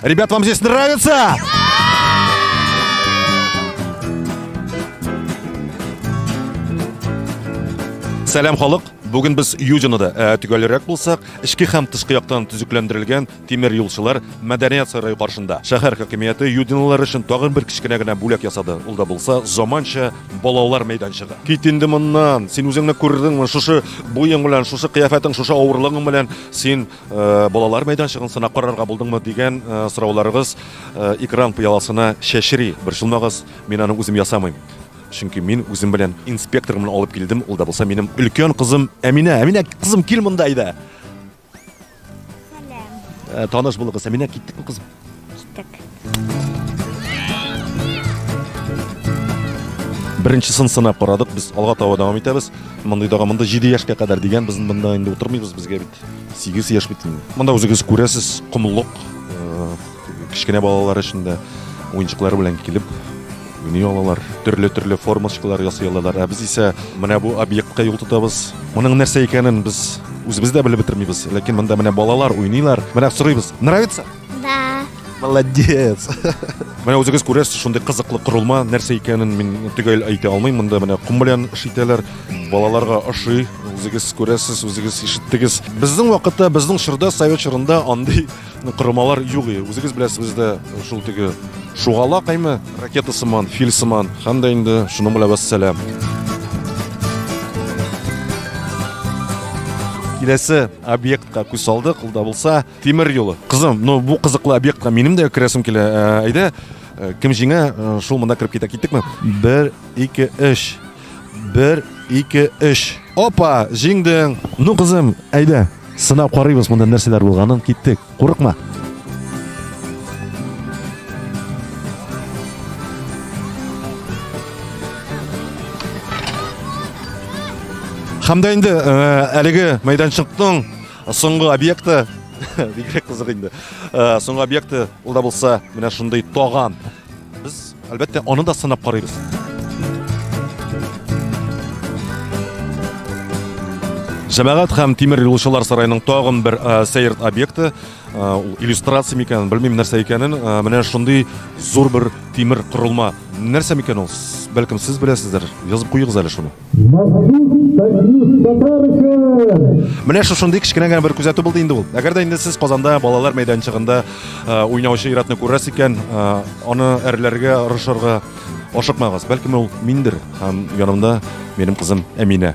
Ребят, вам здесь нравится? Сәлам, халык! Бүген без Юдинода, ә, төгәлрәк булсак, эчке һәм тышкы яктан төзекләндерелгән тимер юлчылар мәдәният сарае каршында. Шәһәр хакимияте юдинолар өчен тагын бер кечкенә генә бүләк ясады. Ул да булса заманча балалар мәйданчыгы. Кит инде моннан. Син үзеңне күрдеңме? Шушы буең белән, шушы кыяфәтең, шушы авырлыгың белән син Балалар мәйданчыгын сынап карарга булдыңмы дигән сорауларыгыз экран пыяласына чәчри. Борчылмагыз, мин аны үзем ясамыйм. Чөнки мин үзем белән инспекторымны алып килдем. Ул да булса минем өлкән кызым Әминә. Әминә, кызым, кил монда әйдә. Сәлам. Таныш булыгыз. Әминә, киттекме, кызым? Киттек. Беренчесен сынап карадык, без алга таба дәвам итәбез. Мондый дага монда 7 яшькә кадәр дигән, без монда инде утырмыйбыз, безгә бит 8 яшь бит инде. Монда үзегез күрәсез, комлык, э, кечкенә балалар өчен дә уенчыклар белән килеп уйный алалар. Төрле-төрле формочкалар ясый алалар. Ә без исә менә бу объектка юл тотабыз. Моның нәрсә икәнен без үзебез дә белеп бетермибез. Ләкин монда менә балалар уйныйлар. Менә сорыйбыз. Нравится? Да. Молодец. Менә үзегез күрәсез, шундый кызыклы корылма, нәрсә икәнен мин төгәл әйтә алмыйм. Монда менә ком белән эш итәләр. Балаларга ошый. Үзегез күрәсез, үзегез ишеттегез. Безнең вакытта, безнең чорда, совет чорында андый корылмалар юк иде. Үзегез беләсез, бездә шул теге шугалак әйме, ракета сыман, фил сыман. Һәм дә инде шуның белән вәссәлам. Киләсе объектка күз салдык, ул да булса Тимер юлы. Кызым, ну бу кызыклы объектка минем дә керәсем килә. Э, әйдә, э, кем җиңә, э, шул монда кереп китә. Киттекме? Бер, ике, өч. Бер, ике, өч. Опа, җиңдең. Ну, кызым, әйдә, сынап карыйбыз монда нәрсәләр булганын. Киттек. Курыкма. Һәм дә инде әлеге мәйданчыкның Соңгы объекты, бигрәк кызык инде. Э, соңгы объекты ул да булса менә шундый таган. Без, әлбәттә, аны да сынап карыйбыз. Җәмәгать һәм тимер юлчылар сараеның тагын бер э, сәер объекты, э, ул иллюстрация микән, белмим нәрсә икәнен, менә шундый зур бер тимер корылма. Нәрсә микән ул? Бәлкем сез беләсездер. Язып куегыз әле шуны. Махсус Союз татар өчен! Менә шушындый кечкенә генә бер күзәтү булды инде ул. Әгәр дә инде сез Казанда балалар мәйданчыгында э, уйнаучы ир-атны күрәсез икән, э, аны әрләргә, орышырга ашыкмагыз. Бәлкем ул миндер һәм янымда минем кызым Әминә.